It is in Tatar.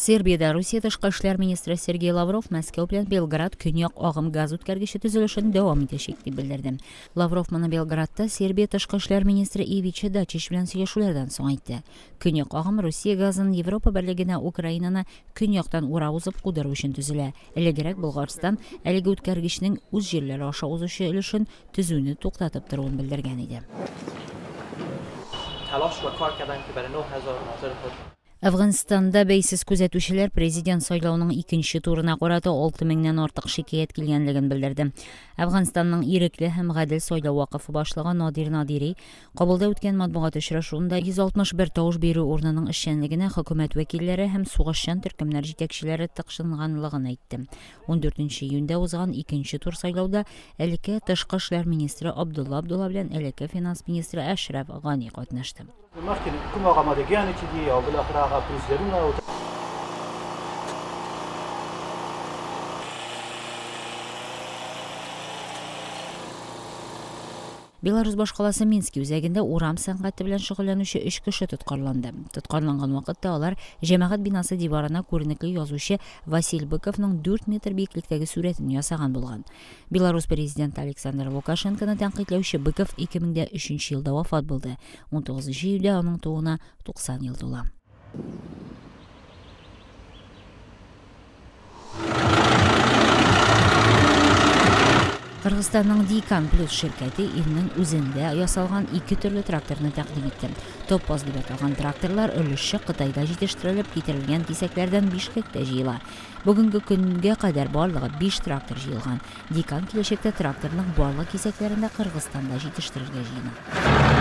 Сербиядә Русия тышкы эшләр министры Сергей Лавров Мәскәү белән Белград көньяк агым газ үткәргече төзелешен дәвам итәчәк дип белдерде. Лавров моны Белградта Сербия тышкы эшләр министры Ивича Дачич белән сөйләшүләрдән соң әйтте. Көньяк агым Русия газын Европа берлегенә Украинаны көньяктан урап узып кудыру өчен төзелә. Элегрәк Болгарстан әлеге үткәргечнең үз җирләре аша узучы өлешен төзүне туктатып торуын белдергән иде. Әфганстанда бәйсез күзәтүчеләр президент сайлауның икенче турына карата 6 меңнән артык шикаять килгәнлеген белдерде. Әфганстанның ирекле һәм гадел сайлау вакыфы башлыгы Надир Надири Кабулда үткән матбугат очрашуында 161 тавыш бирү урынының эшчәнлегенә хөкүмәт вәкилләре һәм сугышчан төркемнәр җитәкчеләре тыкшынганлыгын әйтте. 14 июньдә узган икенче тур сайлауда элекке тышкы эшләр министры Абдулла Абдулла белән элекке финанс министры Әшраф Гани катнашты. Беларус башкаласы Мински үзәгендә урам сәнгате белән шөгыльләнүче өч кеше тоткарланды. Тоткарланган вакытта алар җәмәгать бинасы диварына күренекле язучы Василь Быковның 4 метр биеклектәге сурәтен ясаган булган. Беларус президенты Александр Лукашенконы тәнкыйтьләүче Быков 2003 елда вафат булды. 19 июльдә аның тууына 90 ел тула. Кыргызстанның Дикан Плюс ширкәте илнең үзендә ясалган ике төрле тракторны тәкъдим итте. Топоз дип аталган тракторлар өлешчә Кытайда җитештерелеп китерелгән кисәкләрдән Бишкектә җыела. Бүгенге көнгә кадәр барлыгы 5 трактор җыелган. Дикан киләчәктә тракторның барлык кисәкләрен дә Кыргызстанда җитештерергә җыена.